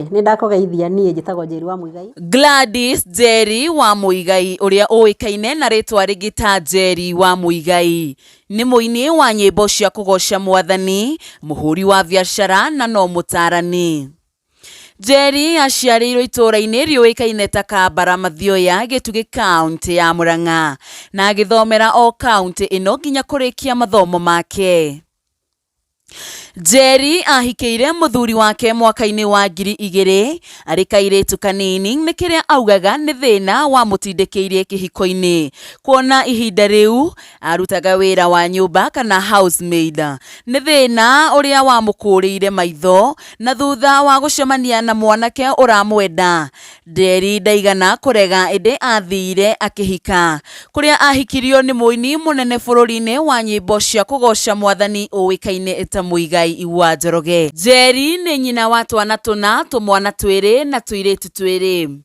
Nĩ ndakũgeithia niĩ njĩtagwo Njeri wa Muigai. Gladys Njeri wa Muigai ũrĩa ũĩkaine na rĩtwa rĩngĩ ta Njeri wa Muigai nĩ mũini wa nyĩmbo cia kũgoca mwathani, mũhũri wa biacara na no mũtaarani. Njeri aciarĩirwo itũũra-inĩ rĩũĩkaine ta Kambara Mathioya, Gĩtugĩ kauntĩ ya Murang'a na agĩthomera o kauntĩ ĩno nginya kũrĩkia mathomo make. Njeri ahikĩire mũthuri wake mwaka-inĩ wa 2000 arĩ kairĩtu kanini nĩ kĩrĩa augaga nĩ thĩna wamũtindĩkĩirie kĩhiko-inĩ kuona ihinda rĩu arutaga wĩra wa nyũmba kana housemaid. Nĩ thĩna ũrĩa wamũkũrĩire maitho na thutha wa gũcemania na mwanake ũramwenda Njeri ndaigana kũrega ĩndĩ athire akĩhika kũrĩa ahikirio nĩ mũini mũnene bũrũri-inĩ wa nyĩmbo cia kũgoca mwathani ũĩkaine ta Muigai wa Njoroge. Njeri nĩ nyina wa twana tũna, tũmwana twĩrĩ na tũirĩtu twĩrĩ.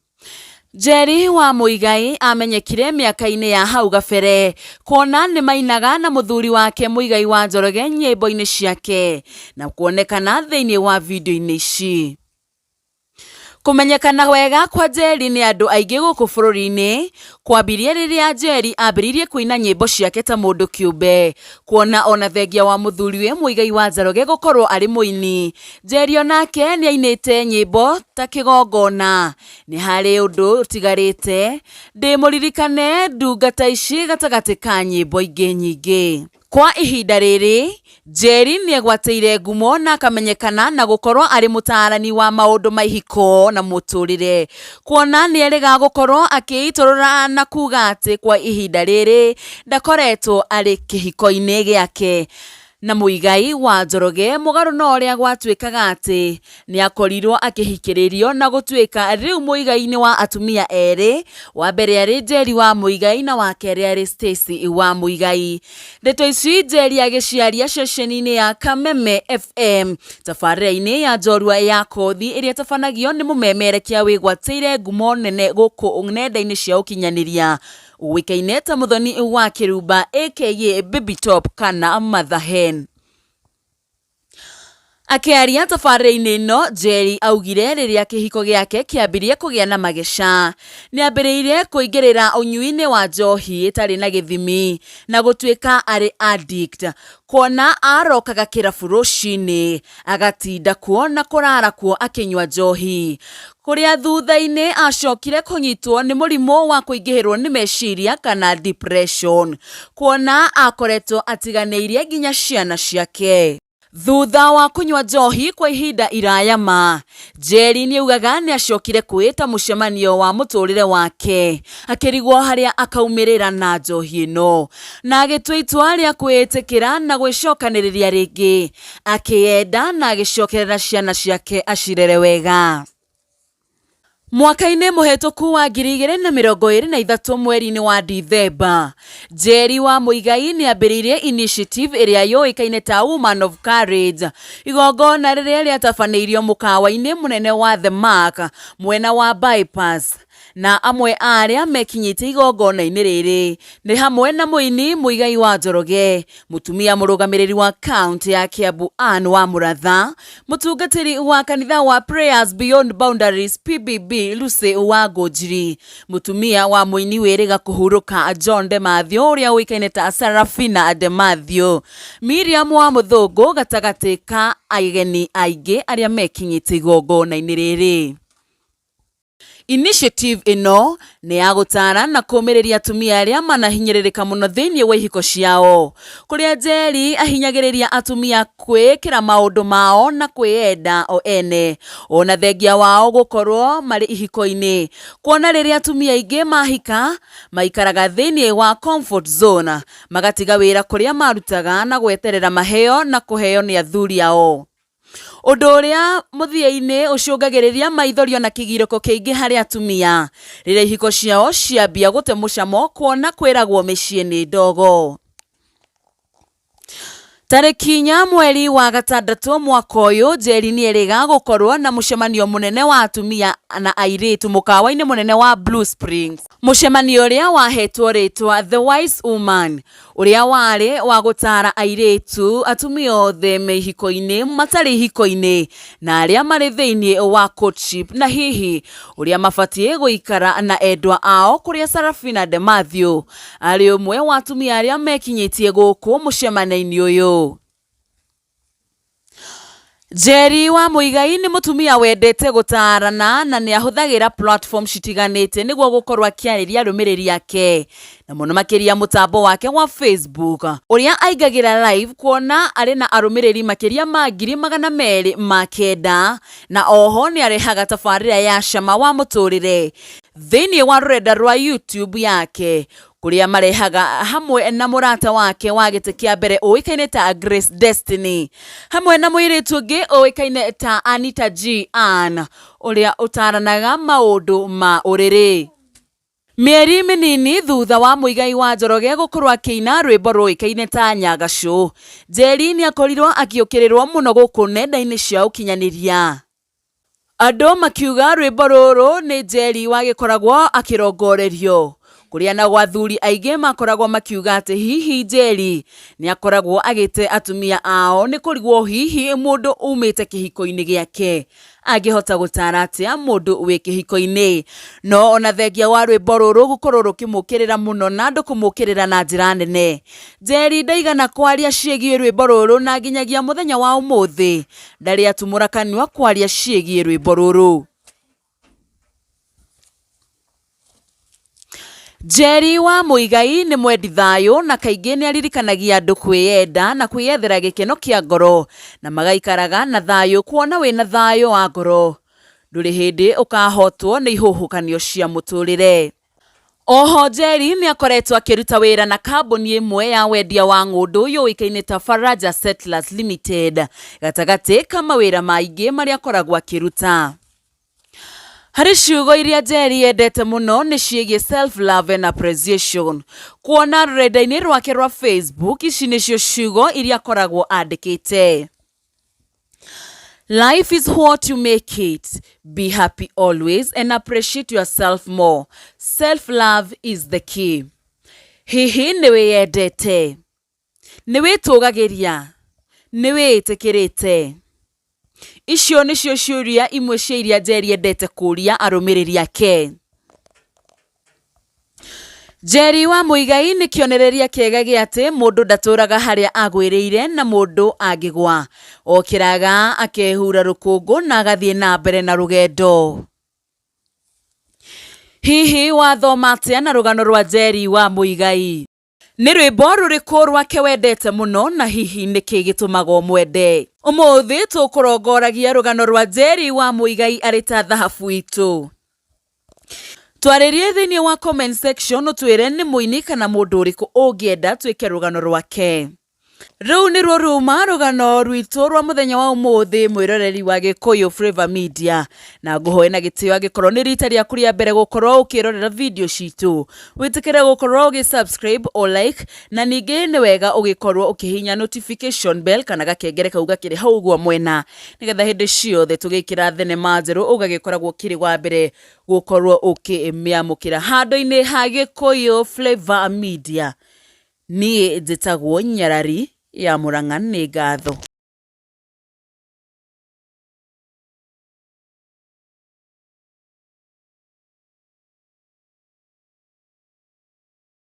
Njeri wa Muigai amenyekire mĩaka-inĩ ya hau gabere kuona nĩ mainaga na mũthuri wake Muigai wa Njoroge nyĩmbo-inĩ ciake na kuonekana thĩinĩ wa video-inĩ ici. Kũmenyekana wega kwa Njeri nĩ andũ aingĩ gũkũ bũrũri-inĩ kwambirie rĩrĩa Njeri ambĩrĩirie kũina nyĩmbo ciake ta mũndũ kĩũmbe. Kuona ona thengia wa mũthuriwe Muigai wa Njoroge gũkorwo arĩ mũini, Njeri onake nĩainĩte nyĩmbo ta Kĩgongona, Nĩ harĩ ũndũ ũtigarĩte, Ndĩmũririkane, Ndungata ici gatagatĩ ka nyĩmbo ingĩ nyingĩ. Kwa ihinda rĩrĩ, Njeri nĩegwatĩire ngumo na akamenyekana na gũkorwo arĩ mũtaarani wa maũndũ ma ihiko na mũtũrĩre. Kuona nĩerĩga gũkorwo akĩitũrũra na kuga atĩ kwa ihinda rĩrĩ ndakoretwo arĩ kĩhiko-inĩ gĩake na Muigai wa Njoroge mũgarũ na ũrĩa gwatuĩkaga atĩ nĩakorirwo akĩhikĩrĩrio na gũtuĩka rĩu Muigai nĩ wa atumia erĩ, wa mbere arĩ Njeri wa Muigai na wa kerĩ arĩ Stacy wa Muigai. Ndeto ici Njeri agĩciaria ceceni-inĩ ya Kameme FM tabarĩra-inĩ ya Njorua ya Kothi ĩrĩa ĩtabanagio nĩ mũmemerekia wĩgwatĩire ngumo nene gũkũ nenda-inĩ cia ũkinyanĩria ũĩkaine ta Mũthoni wa Kĩrumba aka Baby Top kana Mother Hen. Akĩaria tabarĩra-inĩ ĩno, Njeri augire rĩrĩa kĩhiko gĩake kĩambirie kũgĩa na mageca, nĩambĩrĩirie kũingĩrĩra ũnyui-inĩ wa njohi ĩtarĩ na gĩthimi na gũtuĩka arĩ addict kuona arokaga kĩrabu rũcinĩ agatinda kuo na kũrara kuo akĩnyua njohi kũrĩa thutha-inĩ acokire kũnyitwo nĩ mũrimũ wa kũingĩhĩrwo nĩ meciria kana depression kuona akoretwo atiganĩirie nginya ciana ciake. Thutha wa kũnyua njohi kwa ihinda iraya ma, Njeri nĩaugaga nĩacokire kwĩĩta mũcemanio wa mũtũrĩre wake akĩrigwo harĩa akaumĩrĩra na njohi ĩno na agĩtua itua rĩa kwĩĩtĩkĩra na gwĩcokanĩrĩria rĩngĩ akĩyenda na agĩcokerera ciana ciake acirere wega. Mwaka-inĩ mũhĩtũku wa 2023 mweri-inĩ wa Dithemba, Njeri wa Muigai nĩambĩrĩirie initiative ĩrĩa yũĩkaine ta Woman of Courage, igongona rĩrĩa rĩatabanĩirio mũkawa-inĩ mũnene wa The Mark mwena wa Bypass. Na amwe a arĩa mekinyĩtie igongona-inĩ rĩrĩ nĩ hamwe na mũini Muigai wa Njoroge, mũtumia mũrũgamĩrĩri wa kaunti ya Kiambu Ann wa Mũratha, mũtungatĩri wa kanitha wa Prayers Beyond Boundaries PBB Lucy wa Ngũnjiri, mũtumia wa mũini wĩrĩga kũhurũka John De Mathew ũrĩa ũĩkaine ta Sarafina De Mathew, Miriam wa Mũthũngũ gatagatĩ ka ageni aingĩ arĩa mekinyĩtie igongona-inĩ rĩrĩ. Initiative ĩno nĩ ya gũtaara na kũũmĩrĩria atumia arĩa manahinyĩrĩrĩka mũno thĩinĩ wa ihiko ciao, kũrĩa Njeri ahinyagĩrĩria atumia kwĩĩkĩra maũndũ mao na kwĩyenda o ene, ona thengia wao gũkorwo marĩ ihiko-inĩ, kuona rĩrĩa atumia aingĩ mahika maikaraga thĩinĩ wa comfort zone, magatiga wĩra kũrĩa marutaga na gweterera maheo na kũheo nĩ athuri ao. Ũndũ ũrĩa mũthia-inĩ ũcũngagĩrĩria maithori ona kĩgirĩko kĩingĩ harĩ atumia rĩrĩa ihiko ciao ciambia gũte mũcamo kuona kwĩragwo mĩciĩ nĩ ndogo. Tarĩki 4 mweri wa gatandatũ mwaka ũyũ, Njeri nĩerĩga gũkorwo na mũcemanio mũnene wa atumia na airĩtu mũkawa-inĩ mũnene wa Blue Springs. Mũcemanio ũrĩa wahetwo rĩtwa The Wise Woman, ũrĩa warĩ wa gũtara airĩtu, atumia othe me ihiko-inĩ, matarĩ ihiko-inĩ na arĩa marĩ thĩinĩ wa courtship na hihi ũrĩa mabatiĩ gũikara na endwa ao kũrĩa Sarafina De Mathew arĩ ũmwe wa atumia arĩa mekinyĩtie gũkũ mũcemanio-inĩ ũyũ. Njeri wa Muigai nĩ mũtumia wendete gũtarana na nĩ ahũthagĩra platform citiganĩte nĩguo gũkorwo akĩarĩria arũmĩrĩri ake na mũno makĩria mũtambo wake wa Facebook ũrĩa aingagĩra live kuona arĩ na arũmĩrĩri makĩria ma 209,000 na oho nĩ arehaga tabarĩra ya cama wa mũtũrĩre thĩinĩ wa rũrenda rwa YouTube yake kũrĩa marehaga hamwe na mũrata wake wa gĩtĩ kĩa mbere ũĩkaine ta Grace Destiny hamwe na mũirĩtu ũngĩ ũĩkaine ta Anita G Ann ũrĩa ũtaranaga maũndũ ma ũrĩrĩ. Mĩeri mĩnini thutha wa Muigai wa Njoroge gũkorwo akĩina rwĩmbo rũĩkaine ta Nyagacũ, Njeri nĩakorirwo agĩũkĩrĩrwo mũno gũkũ nenda-inĩ cia ũkinyanĩria. Andũ makiuga rwĩmbo rũrũ nĩ Njeri wagĩkoragwo akĩrongorerio kũrĩa nao athuri aingĩ makoragwo makiuga atĩ hihi Njeri nĩakoragwo agĩte atumia ao nĩ kũrigwo hihi mũndũ umĩte kĩhiko-inĩ gĩake angĩhota gũtara atĩa mũndũ wĩ kĩhiko-inĩ. No ona thengia wa rwĩmbo rũrũ gũkorwo rũkĩmũkĩrĩra mũno na andũ kũmũkĩrĩra na njĩra nene, Njeri ndaigana kwaria ciĩgiĩ rwĩmbo rũrũ na nginyagia mũthenya wa ũmũthĩ ndarĩ atumũra kanua kwaria ciĩgiĩ rwĩmbo rũrũ. Njeri wa Muigai nĩ mwendi thayũ na kaingĩ nĩ aririkanagia andũ kwĩyenda na kwĩyethera gĩkeno kĩa ngoro na magaikaraga na thayũ kuona wĩna thayũ wa ngoro ndũrĩ hĩndĩ ũkahotwo nĩ ihuhũkanio cia mũtũrĩre. Oho Njeri nĩ akoretwo akĩruta wĩra na kambuni ĩmwe ya wendia wa ng'ũndũ yũĩkaine ta Faraja Settlers Limited gatagatĩ ka mawĩra maingĩ marĩa akoragwo akĩruta. Harĩ ciugo iria Njeri endete mũno nĩ ciĩgiĩ self love and appreciation. Kuona rũrenda-inĩ rwake rwa Facebook ici nĩcio ciugo iria akoragwo andĩkĩte. Life is what you make it. Be happy always and appreciate yourself more. Self love is the key. Hihi nĩ wĩyendete? Nĩ wĩtũgagĩria? Nĩ wĩĩtĩkĩrĩte? Icio nĩcio ciũria imwe cia iria Njeri endete kũria arũmĩrĩri ake. Njeri wa Muigai nĩ kĩonereria kĩega gĩa atĩ mũndũ ndatũraga harĩa agwĩrĩire na mũndũ angĩgwa okĩraga akehura rũkũngũ na agathiĩ na mbere na rũgendo. Hihi wathoma atĩa na rũgano rwa Njeri wa Muigai? Nĩ rwĩmbo rũrĩkũ rwake wendete mũno na hihi nĩkĩ gĩtũmaga ũmwende? Ũmũthĩ tũkũrongoragia rũgano rwa Njeri wa Muigai arĩ ta thahabu itũ. Twarĩrie thĩinĩ wa comment section ũtwĩre nĩ mũini kana mũndũ ũrĩkũ ũngĩenda twĩke rũgano rwake. Rũu nĩruo ruma rũgano rwitũ rwa mũthenya wa ũmũthĩ mwĩroreri wa Gĩkũyũ Flavour Media na ngũhoe na gĩtĩo angĩkorwo nĩ rita rĩaku rĩa mbere gũkorwo ũkĩrorera video citũ wĩtĩkĩre gũkorwo ũgĩ subscribe o like na ningĩ nĩ wega ũgĩkorwo ũkĩhihinya notification bell kana gakengere kau gakĩrĩ hau ũguo mwena nĩgetha hĩndĩ ciothe tũgĩkĩra thenema njerũ ũgagĩkoragwo ũkĩrĩ wa mbere gũkorwo ũkĩmĩamũkĩra handũ-inĩ ha Gĩkũyũ Flavour Media. Niĩ njĩtagwo Nyarari ya Mũrang'a nĩ ngatho.